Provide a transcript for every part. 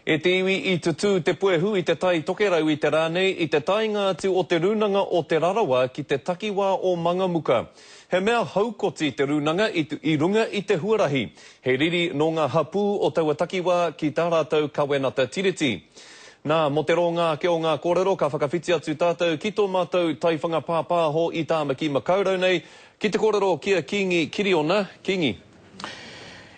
E te iwi i tutū te puehu i te Tai Tokerau i te rā nei i te taenga atu o Te Rūnanga o Te Rarawa ki te takiwā o Mangamuka. He mea haukoti te rūnanga i i runga i te huarahi. He riri nō ngā hapū o taua takiwā ki tā rātou kawenata tiriti. Nā, mō te rōnga ake o ngā kōrero ka whakawhiti atu tātou ki tō mātou taiwhanga pāpāho i Tāmaki Makaurau nei ki te kōrero ki a Kīngi Kiriona. Kīngi.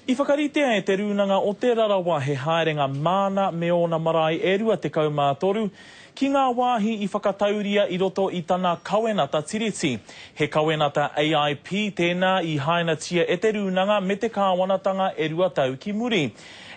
I whakaritea e Te Rūnanga o Te Rarawa he haerenga māna me ōna marae e 23, ki ngā wāhi i whakatauria i roto i tana kawenata tiriti. He kawenata AIP tēnā i hainatia e Te Rūnanga me te kāwanatanga e rua tau ki muri.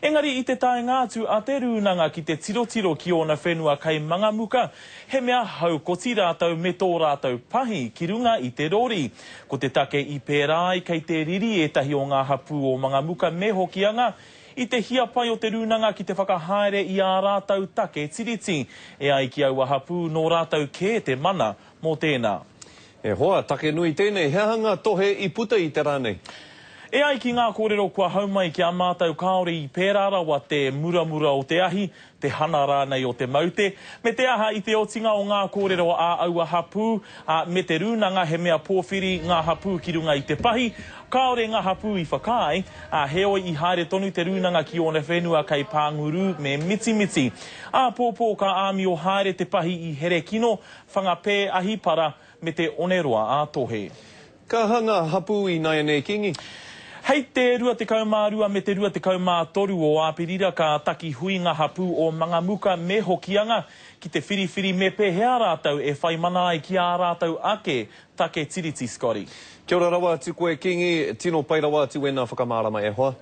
Engari i te taenga atu a Te Rūnanga ki te tirotiro ki ōna whenua kei Mangamuka, he mea haukoti rātou me tō rātou pahi ki runga i te rori. Ko te take i pērā ai kei te riri ētahi o ngā hapū o Mangamuka me Hokianga i te hiapai o te rūnanga ki te whakahaere i ā rātou take tiriti. E ai ki aua hapū nō rātou kē te mana mō tēnā. E hoa, take nui tēnei, he aha ngā tohe i puta i te rā nei? E ai ki ngā kōrero kua hau mai ki a mātou kāore i pērā rawa te muramura o te ahi, te hana rānei o te maute, me te aha i te otinga o ngā kōrero a aua hapū, ā, me te rūnanga he mea pōwhiri ngā hapū ki runga i te pahi, kāore ngā hapū i whakaae, ā, heoi i haere tonu te rūnanga ki ōna whenua kei Pānguru me Mitimiti. Āpōpō ka āmio haere te pahi i Herekino, Whangapē, Ahipara, me te Oneroa ā-Tohe. Ka aha ngā hapū ināianei Kingi? Hei te 22 me te 23 o Āperira ka taki hui ngā hapū o Mangamuka me Hokianga ki te whiriwhiri me pēhea rātou e whai mana ai ki ā rātou ake take tiriti Scotty. Kia ora rawa atu koe Kingi, tino pai rawa atu wēnā whakamārama e hoa.